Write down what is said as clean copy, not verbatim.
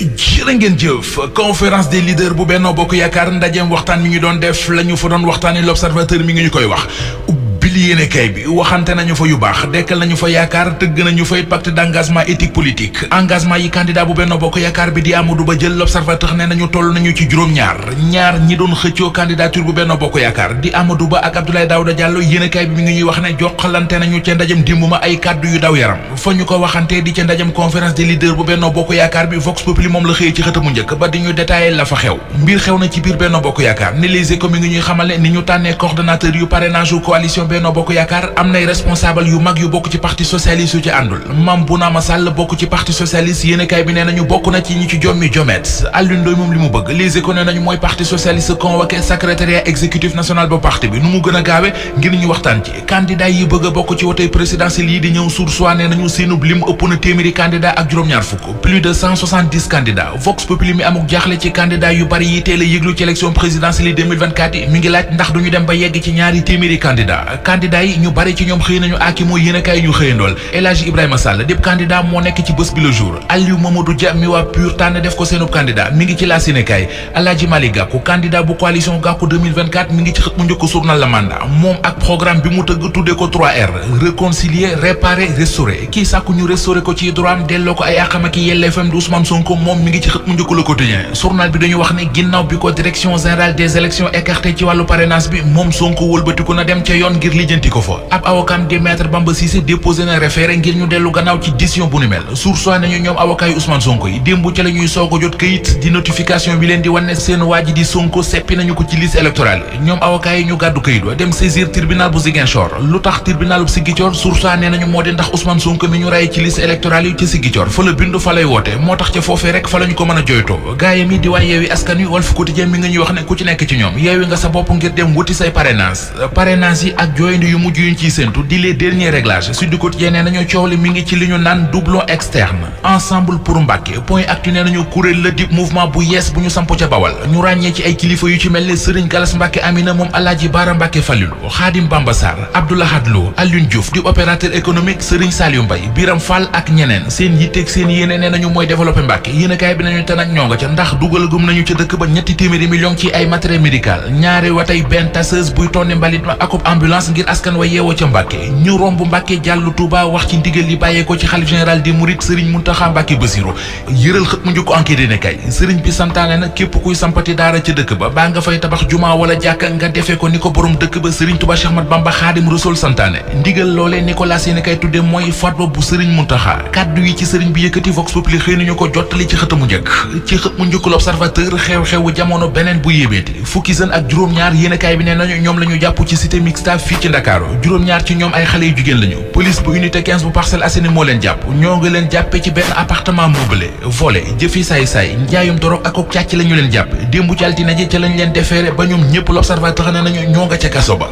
jërë ngeen jëf conférence des leaders bu Benno Bokk Yaakaar ndajeem waxtaan mi ngi doon def la ñu fa doon waxtaani l'observateur mi ngi ñu koy wax bili yéene kay bi waxante nañu fa yu baax dekkal nañu fa yaakaar tëgg nañu fay pacte d'engagement éthique politique engagement yi candidat bu Benno Bokk Yaakaar bi di Amadou Ba jël l'observateur ne nañu toll nañu ci ñaar ñi doon xëccoo candidature bu Benno Bokk Yaakaar di Amadou Ba ak Abdoulaye Daouda Diallo yéene kay bi mi ngi ñuy wax ne joxalante nañu ca ndajem dimb ma ay kàddu yu daw yaram fa ñu ko waxante di ca ndajem conférence des leaders bu Benno Bokk Yaakaar bi Vox Populi moom la xëyee ci xëtamu njëkk ba di ñu détaillé la fa xew mbir xew na ci biir Benno Bokk Yaakaar ni Les Échos mi ngi ñuy xamale ni ñu tànnee coordonnateur yu parrainage coalition Benno Bokk Yaakaar am nay responsable yu mag yu bokk ci parti socialiste yu ci àndul Mame Bounama Sall bokk ci parti socialiste yéenekaay bi nee nañu bokk na ci ñi ci jommi jomet Alioune Ndoye moom li mu bëgg Les Échos nee nañu mooy parti socialiste convoqué secrétariat exécutif national ba parti bi nu mu gën a gaawe ngir ñu waxtaan ci candidat yi bëgg a bokk ci wote présidentiel yi di ñëw Source nee nañu seenub lim ëpp na téeméeri candidat ak juróom-ñaar fukk plus de 170 candidats Vox Populi mi amuk jaaxle ci candidat yu bari yi teel a yëglu ci élection présidentielle yi 2024 yi mi ngi laaj ndax duñu dem ba yegg ci ñaari téeméeri candidat yi ñu bari ci ñoom xëy nañu aki mooy yéenekaay ñu xëyandool El Hadji Ibrahima Sall dép candidat moo nekk ci bés bi le jour Aliou Mamadou Dia mi waa PUR tànn def ko seenub candidat mi ngi ci la Sénégal Alhaji Malick Gakou candidat bu coalition Gakou 2024 mi ngi ci xët mu njëkk journal La Mandat moom ak programme bi mu tëgg tuddee ko 3R réconcilier réparer restaurer kii sàkku ñu restaurer ko ci droit am delloo ko ay àqam ak yelleefam di Ousmane Sonko moom mi ngi ci xët mu njëkk Le Quotidien journal bi dañu wax ne ginnaaw bi ko direction générale des élections écarté ci wàllu parrainage bi moom Sonko wëlbatiku na dem ca yoon ngir lijjanti ko fa ab avocat di maître Bamba Cissé déposé na référé ngir ñu dellu gannaaw ci décision bu ni mel Source A nañu ñoom avocat yu Ousmane Sonko yi démb ca la ñuy soog a jot kayit di notification bi leen di wane seen waa ji di Sonko seppi nañu ko ci liste électorale yi ñoom avocat yi ñu gàddu kayit wa dem saisir tribunal bu Ziguinchor lu tax tribunal bu Ziguinchor Source A nee nañu moo di ndax Ousmane Sonko mi ñu raye ci liste électorale yi ci Ziguinchor fa la bindu fa lay woote moo tax ca foofee rek fa la ñu ko mën a joytoo gaayam yi di waay Yewwi Askan Wi Walf Quotidien mi nga ñuy wax ne ku ci nekk ci ñoom yeewi nga sa bopp ngir dem wuti say parrainage yi ak jooyandi yu mujj yuñ ciy séntu di les derniers réglages Sud Quotidien nee nañu coow li mi ngi ci li ñu naan doublon externe ensemble pour Mbacké Point Actu nee nañu kuréel la di mouvement bu yees bu ñu samp ca Bawal ñu ràññee ci ay kilifa yu ci mel ne Serigne Gallas Mbacké Amina moom Alaaji Baara Mbacké Fallilu Khadim Bamba Sarr Abdoulahad Lo Alioune Diouf di opérateur économique Serigne Saliou Mbaye Biram Fall ak ñeneen seen yitteeg seen yéene nee nañu mooy développer Mbacké yéenekaay bi nañu te nag ñoo nga ca ndax dugal gum nañu ca dëkk ba ñetti téeméeri millions ci ay matériel médical ñaari watay benn tasseuse buy tonni mbalit ma akub ambulance ngir askan wa yeewoo ca Mbacké ñu romb Mbacké jàllu Touba wax ci ndigal li bàyyeekoo ci xalif général des Mourides Serigne Mountakha Mbacké Bassirou yëral xët mu njëkk enquête dina kay Serigne bi santaane na képp kuy sampati daara ca dëkk ba baa nga fay tabax juma wala jàkka nga defee ko ni ko borom dëkk ba Serigne Touba Cheikh Ahmadou Bamba Khadim Rassoul santaane ndigal loolee Nicolas yéene kay tudde mooy fatwa bu Serigne Mountakha kaddu yi ci Serigne bi yëkkati Vox Populi xëy nañu ko jottali ci xët mu njëkk ci xët mu njëkk l'Observateur xew-xewu jamono beneen bu yéebeeti fukki jeune ak juróom-ñaar yéene kay bi nee nañu ñoom la ñu jàpp ci cité mixta fii ci Ndakaaru juróom-ñaar ci ñoom ay xale yu jigéen lañu police bu unité 15 bu Parcelles Assainies moo leen jàpp ñoo ngi leen jàppe ci benn appartement meublé volé jëfi saay-saay njaayum dorog ak càcc la ñu leen jàpp démb ci altine ji ca lañ leen defeere ba ñoom ñëpp l'Observateur ne nañu ñoo nga ca kaso ba